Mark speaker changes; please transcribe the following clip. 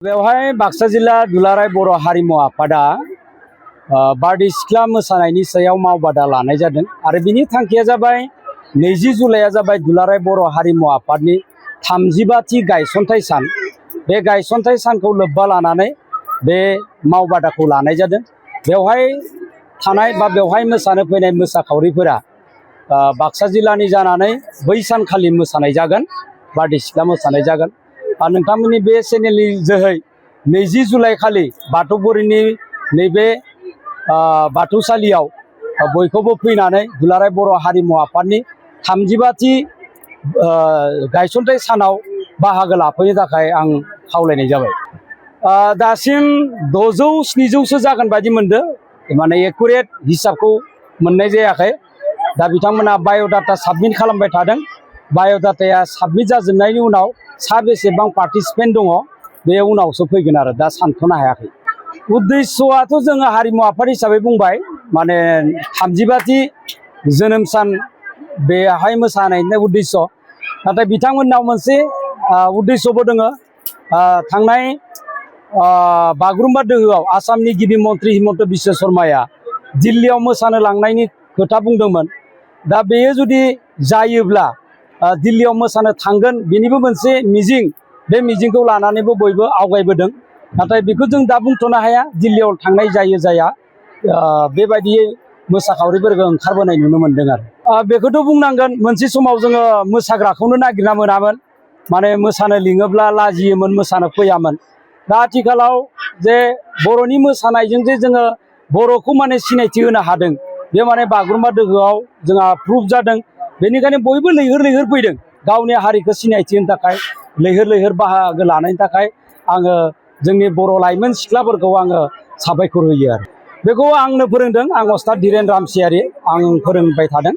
Speaker 1: बेवहाय बाक्सा जिल्ला दुलाराय बर' हारिमु आफादा बारदै सिख्ला मोसानायनि सायाव मावबादा लानाय जादों आरो बिनि थांखिया जाबाय 20 जुलाइआ जाबाय दुलाराय बर' हारिमु आफादनि 35थि गायसनथाय सान। बे गायसनथाय सानखौ लोब्बा लानानै बे मावबादाखौ लानाय जादों। बेवहाय थानाय बा बेवहाय मोसानो फैनाय मोसाखावरिफोरा बाक्सा जिल्लानि जानानै बै सानखालि मोसानाय जागोन, बारदै सिख्ला मोसानाय जागोन। नोंथांमोननि बे चेनेलनि जोहै 20 जुलाइ खालि बाथौफुरिनि नैबे बाथौसालियाव बयखौबो फैनानै दुलाराय बर' हारिमु आफादनि 35थि गायसनथाय सानाव बाहागो लाफैनो थाखाय आं खावलायनाय जाबाय। दासिम 600-700सो जागोन बायदि मोनदों, माने एकुरेट हिसाबखौ मोननाय जायाखै। दा बिथांमोना बाय'डाटा साबमिट खालामबाय थादों। बाय'डाटाया साबमिट जाजोबनायनि उनाव बेसेबां पार्टिसिपेन्ट दङ बे उनावसो फैगोन आरो दा सानथ'नो हायाखै। उद्देस्यआथ' जोङो हारिमु आफाद हिसाबै बुंबाय, माने 35थि जोनोम सान बेहाय मोसानायनि उद्देश्य। नाथाय बिथांमोननाव मोनसे उद्देश्यबो दङ। थांनाय बागुरुम्बा दोहौआव आसामनि गिबि मन्त्रि हिमन्त बिश्व शर्माया दिल्लीयाव मोसानो लांनायनि खोथा बुंदोंमोन। दा बेयो जुदि जायोब्ला दिल्लीयाव मोसानो थांगोन, बेनिबो मोनसे मिजिं, बे मिजिंखौ लानानैबो बयबो आवगायबोदों। नाथाय बेखौ जों दा बुंथ'नो हाया, दिल्लीयाव थांनाय जायो जाया। बेबायदियै मोसाखावरिफोरखौ ओंखारबोनाय नुनो मोनदों आरो बेखौथ' बुंनांगोन, मोनसे समाव जोङो मोसाग्राखौनो नागिरना मोनामोन, माने मोसानो लिङोब्ला लाजियोमोन, मोसानो फैयामोन। दा आथिखालाव जे बर'नि मोसानायजों जे जोङो बर'खौ माने सिनायथि होनो हादों, बे माने बागुरुम्बा दोहौआव जोंहा प्रुफ जादों। बेनिखायनो बयबो लैहोर लैहोर फैदों गावनि हारिखौ सिनायथि होनो थाखाय, लैहोर लैहोर बाहागो लानायनि थाखाय आङो जोंनि बर' लाइमोन सिख्लाफोरखौ आङो साबायखर होयो आरो बेखौ आंनो फोरोंदों। आं अस्ताद धीरेन रामसियारि, आं फोरोंबाय थादों।